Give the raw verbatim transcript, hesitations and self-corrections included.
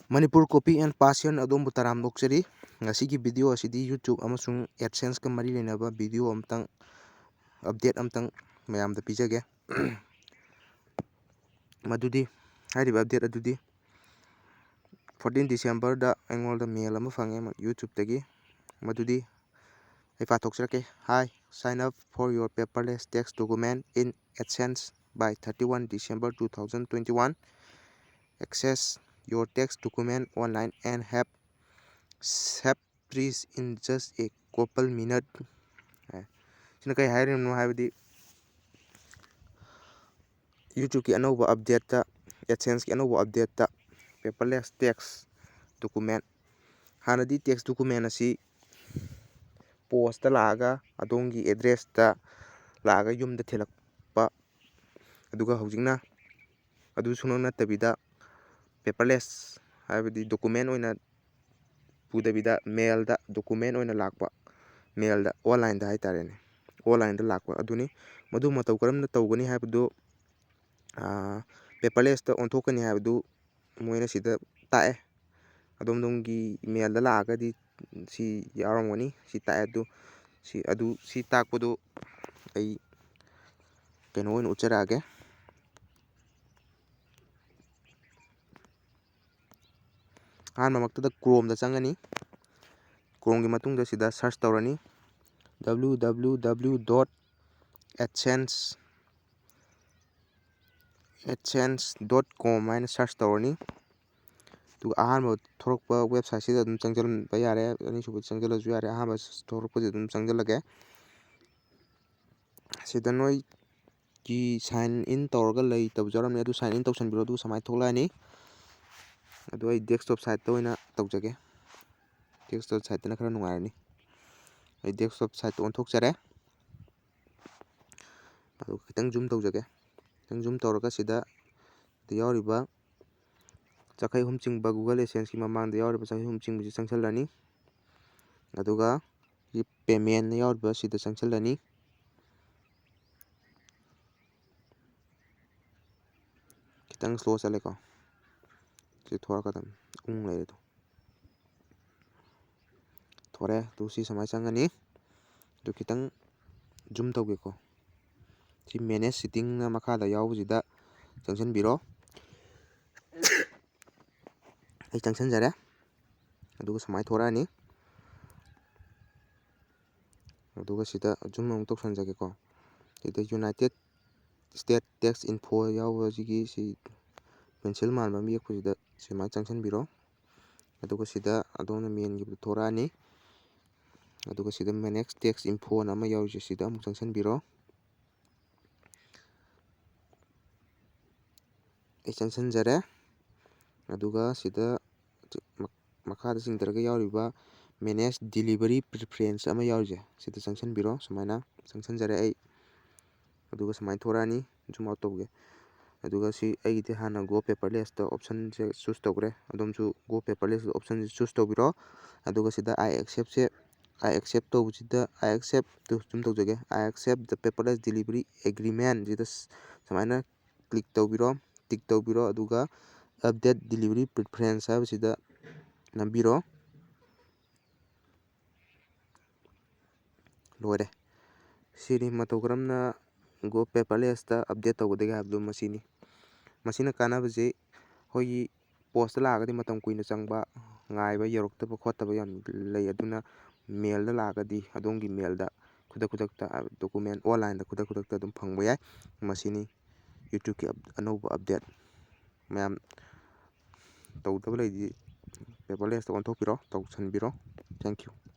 Manipur copy and pass ꯌꯔꯅ ꯑꯗꯣꯝꯕꯨ ꯇꯔꯥꯝꯅ ꯑꯣꯛꯆꯔꯤ꯫ ꯉꯁꯤꯒꯤ ꯚꯤꯗꯤꯑꯣ ꯑꯁꯤꯗꯤ YouTube ꯑꯃꯁꯨꯡ AdSenseꯀ ꯃꯔꯤ ꯂꯩꯅꯕ ꯚꯤꯗꯤꯑꯣ ꯑꯃꯇꯪ, ꯑꯞꯗꯦꯠ ꯑꯃꯇꯪ ꯃꯌꯥꯝꯗ ꯄꯤꯖꯒꯦ꯫ ꯃꯗꯨꯗꯤ, ꯍꯥꯏꯔꯤꯕ ꯑꯞꯗꯦꯠ ꯑꯗꯨꯗꯤ fourteen Decemberꯗ ꯑꯩꯉꯣꯟꯗ ꯃꯦꯜ ꯑꯃ ꯐꯪꯉꯦ YouTubeꯇꯒꯤ꯫ ꯃꯗꯨꯗꯤ ꯑꯩ ꯄꯥꯊꯣꯛꯆꯔꯛꯀꯦ꯫ Hi, sign up for your paperless tax document in AdSense by thirty-one December two thousand twenty-one. Access your tax document online and have save trees in just a couple minute꯫ ꯁꯤꯅ ꯀꯔꯤ ꯍꯥꯏꯔꯤꯕꯅꯣ ꯍꯥꯏꯕꯗꯤ, YouTubeꯀꯤ ꯑꯅꯧꯕ ꯑꯞꯗꯦꯠꯇ, AdSenseꯀꯤ ꯑꯅꯧꯕ ꯑꯞꯗꯦꯠꯇ paperless tax document, ꯍꯥꯟꯅꯗꯤ tax document ꯑꯁꯤ post ꯂꯥꯛꯑꯒ ꯑꯗꯣꯝꯒꯤ ꯑꯦꯗ꯭ꯔꯦꯁꯇ ꯂꯥꯛꯑꯒ ꯌꯨꯝꯗ ꯊꯤꯜꯂꯛꯄ, ꯑꯗꯨꯒ ꯍꯧꯖꯤꯛꯅ ꯑꯗꯨꯁꯨ ꯅꯠꯇꯕꯤꯗ paperless, ꯍꯥꯏꯕꯗꯤ document ꯑꯣꯏꯅ ꯄꯨꯗꯕꯤꯗ ꯃꯦꯜꯗ document ꯑꯣꯏꯅ ꯂꯥꯛꯄ, ꯃꯦꯜꯗ, onlineꯗ ꯍꯥꯏꯇꯥꯔꯦꯅꯦ, onlineꯗ ꯂꯥꯛꯄ ꯑꯗꯨꯅꯤ꯫ ꯃꯗꯨ ꯃꯇꯧ ꯀꯔꯝꯅ ꯇꯧꯒꯅꯤ ꯍꯥꯏꯕꯗꯨ, paperlessꯇ ꯑꯣꯟꯊꯣꯛꯀꯅꯤ ꯍꯥꯏꯕꯗꯨ ꯃꯣꯏꯅ ꯁꯤꯗ ꯇꯥꯛꯑꯦ꯫ ꯑꯗꯣꯝ ꯑꯗꯣꯝꯒꯤ emailꯗ ꯂꯥꯛꯑꯒꯗꯤ ꯁꯤ ꯌꯥꯎꯔꯝꯒꯅꯤ꯫ ꯁꯤ ꯇꯥꯛꯑꯦ ꯑꯗꯨ, ꯁꯤ, ꯑꯗꯨ, ꯁꯤ ꯇꯥꯛꯄꯗꯨ ꯑꯩ ꯀꯩꯅꯣ ꯑꯣꯏꯅ ꯎꯠꯆꯔꯛꯑꯒꯦ꯫ ꯑꯍꯥꯟꯕꯃꯛꯇꯗ Chromeꯗ ꯆꯪꯒꯅꯤ꯫ Chromeꯒꯤ ꯃꯇꯨꯡꯗ ꯁꯤꯗ search ꯇꯧꯔꯅꯤ, W W W dot AdSense, AdSense dot com ꯍꯥꯏꯅ search ꯇꯧꯔꯅꯤ꯫ ꯑꯗꯨꯒ ꯑꯍꯥꯟꯕ ꯊꯣꯔꯛꯄ websiteꯁꯤꯗ ꯑꯗꯨꯝ ꯆꯪꯁꯤꯟꯕ ꯌꯥꯔꯦ, ꯑꯅꯤꯁꯨꯕꯗ ꯆꯪꯁꯤꯜꯂꯁꯨ ꯌꯥꯔꯦ꯫ ꯑꯍꯥꯟꯕ ꯊꯣꯔꯛꯄꯁꯤꯗ ꯑꯗꯨꯝ ꯆꯪꯁꯤꯜꯂꯒꯦ꯫ ꯁꯤꯗ ꯅꯣꯏꯒꯤ sign in ꯇꯧꯔꯒ ꯂꯩꯇꯕꯁꯨ ꯌꯥꯎꯔꯝꯅꯤ, ꯑꯗꯨ sign in ꯇꯧꯁꯟꯕꯤꯔꯣ꯫ ꯑꯗꯨꯒ ꯁꯨꯃꯥꯏꯅ ꯊꯣꯛꯂꯛꯑꯅꯤ꯫ ꯑꯗꯨ ꯑꯩ desktop siteꯇ ꯑꯣꯏꯅ ꯇꯧꯖꯒꯦ꯫ Desktop siteꯇꯅ ꯈꯔ ꯅꯨꯡꯉꯥꯏꯔꯅꯤ꯫ ꯑꯩ desktop siteꯇ ꯑꯣꯟꯊꯣꯛꯆꯔꯦ꯫ ꯑꯗꯨꯒ ꯈꯤꯇꯪ zoom ꯇꯧꯖꯒꯦ꯫ ꯈꯤꯇꯪ zoom ꯇꯧꯔꯒ ꯁꯤꯗ ꯌꯥꯎꯔꯤꯕ ꯆꯈꯩ ꯑꯍꯨꯝ ꯆꯤꯡꯕ, Google AdSenseꯀꯤ ꯃꯃꯥꯡꯗ ꯌꯥꯎꯔꯤꯕ ꯆꯈꯩ ꯑꯍꯨꯝ ꯆꯤꯡꯕꯁꯤ ꯆꯪꯁꯤꯜꯂꯅꯤ꯫ ꯑꯗꯨꯒ ꯁꯤ paymentꯅ ꯌꯥꯎꯔꯤꯕ ꯁꯤꯗ ꯆꯪꯁꯤꯜꯂꯅꯤ꯫ ꯈꯤꯇꯪ slow ꯆꯠꯂꯦꯀꯣ꯫ ꯁꯤ ꯊꯣꯔꯛꯀꯗꯕꯅꯤ꯫ ꯎꯪ ꯂꯩꯔꯦ ꯑꯗꯣ꯫ ꯊꯣꯔꯛꯑꯦ꯫ ꯑꯗꯨ ꯁꯤ ꯁꯨꯃꯥꯏꯅ ꯆꯪꯉꯅꯤ꯫ ꯑꯗꯨ ꯈꯤꯇꯪ zoom ꯇꯧꯒꯦꯀꯣ꯫ ꯁꯤ manage settingꯅ ꯃꯈꯥꯗ ꯌꯥꯎꯕꯁꯤꯗ ꯆꯪꯁꯤꯟꯕꯤꯔꯣ꯫ ꯑꯩ ꯆꯪꯁꯤꯟꯖꯔꯦ꯫ ꯑꯗꯨꯒ ꯁꯨꯃꯥꯏꯅ ꯊꯣꯔꯛꯑꯅꯤ꯫ ꯑꯗꯨꯒ ꯁꯤꯗ zoom ꯑꯃꯨꯛ ꯇꯧꯁꯟꯖꯒꯦꯀꯣ꯫ ꯁꯤꯗ United State Tax Info ꯌꯥꯎꯕꯁꯤꯒꯤ ꯁꯤ pencil ꯃꯥꯟꯕ ꯑꯃ ꯌꯦꯛꯄꯁꯤꯗ ꯁꯨꯃꯥꯏꯅ ꯆꯪꯁꯤꯟꯕꯤꯔꯣ꯫ ꯑꯗꯨꯒ ꯁꯤꯗ ꯑꯗꯣꯝꯅ ꯃꯦꯟꯈꯤꯕꯗꯨ ꯊꯣꯔꯛꯑꯅꯤ꯫ ꯑꯗꯨꯒ ꯁꯤꯗ Manage Tax Infoꯅ ꯑꯃ ꯌꯥꯎꯔꯤꯁꯦ, ꯁꯤꯗ ꯑꯃꯨꯛ ꯆꯪꯁꯤꯟꯕꯤꯔꯣ꯫ ꯑꯩ ꯆꯪꯁꯤꯟꯖꯔꯦ꯫ ꯑꯗꯨꯒ ꯁꯤꯗ ꯃꯈꯥꯗ ꯆꯤꯡꯊꯔꯒ ꯌꯥꯎꯔꯤꯕ Manage Delivery Preference ꯑꯃ ꯌꯥꯎꯔꯤꯁꯦ, ꯁꯤꯗ ꯆꯪꯁꯤꯟꯕꯤꯔꯣ꯫ ꯁꯨꯃꯥꯏꯅ ꯆꯪꯁꯤꯟꯖꯔꯦ ꯑꯩ꯫ ꯑꯗꯨꯒ ꯁꯨꯃꯥꯏꯅ ꯊꯣꯔꯛꯑꯅꯤ, zoom out ꯇꯧꯒꯦ꯫ ꯑꯗꯨꯒ ꯁꯤ ꯑꯩꯒꯤꯗꯤ ꯍꯥꯟꯅ Go Paperlessꯇ optionꯁꯦ choose ꯇꯧꯈ꯭ꯔꯦ꯫ ꯑꯗꯣꯝꯁꯨ Go Paperless optionꯁꯦ choose ꯇꯧꯕꯤꯔꯣ꯫ ꯑꯗꯨꯒ ꯁꯤꯗ "I acceptꯁꯦ", "I accept" ꯇꯧꯕꯁꯤꯗ, "I acceptꯇꯨ" zoom ꯇꯧꯖꯒꯦ꯫ "I accept the paperless delivery agreement" ꯁꯤꯗ ꯁꯨꯃꯥꯏꯅ click ꯇꯧꯕꯤꯔꯣ, tick ꯇꯧꯕꯤꯔꯣ꯫ ꯑꯗꯨꯒ "Update Delivery Preference" ꯍꯥꯏꯕꯁꯤꯗ ꯅꯝꯕꯤꯔꯣ꯫ ꯂꯣꯏꯔꯦ꯫ ꯁꯤꯅꯤ ꯃꯇꯧ ꯀꯔꯝꯅ Go Paperlessꯇ update ꯇꯧꯒꯗꯒꯦ ꯍꯥꯏꯕꯗꯨ ꯃꯁꯤꯅꯤ꯫ ꯃꯁꯤꯅ ꯀꯥꯟꯅꯕꯁꯤ ꯑꯩꯈꯣꯏꯒꯤ postꯇ ꯂꯥꯛꯑꯒꯗꯤ ꯃꯇꯝ ꯀꯨꯏꯅ ꯆꯪꯕ, ꯉꯥꯏꯕ ꯌꯧꯔꯛꯇꯕ ꯈꯣꯠꯇꯕ ꯌꯥꯝ ꯂꯩ꯫ ꯑꯗꯨꯅ mailꯗ ꯂꯥꯛꯑꯒꯗꯤ ꯑꯗꯣꯝꯒꯤ mailꯗ ꯈꯨꯗꯛ ꯈꯨꯗꯛꯇ document onlineꯗ ꯈꯨꯗꯛ ꯈꯨꯗꯛꯇ ꯑꯗꯨꯝ ꯐꯪꯕ ꯌꯥꯏ꯫ ꯃꯁꯤꯅꯤ YouTubeꯀꯤ up-, ꯑꯅꯧꯕ update꯫ ꯃꯌꯥꯝ ꯇꯧꯗꯕ ꯂꯩꯗꯤ paperlessꯇ ꯑꯣꯟꯊꯣꯛꯄꯤꯔꯣ, ꯇꯧꯁꯟꯕꯤꯔꯣ꯫ Thank you꯫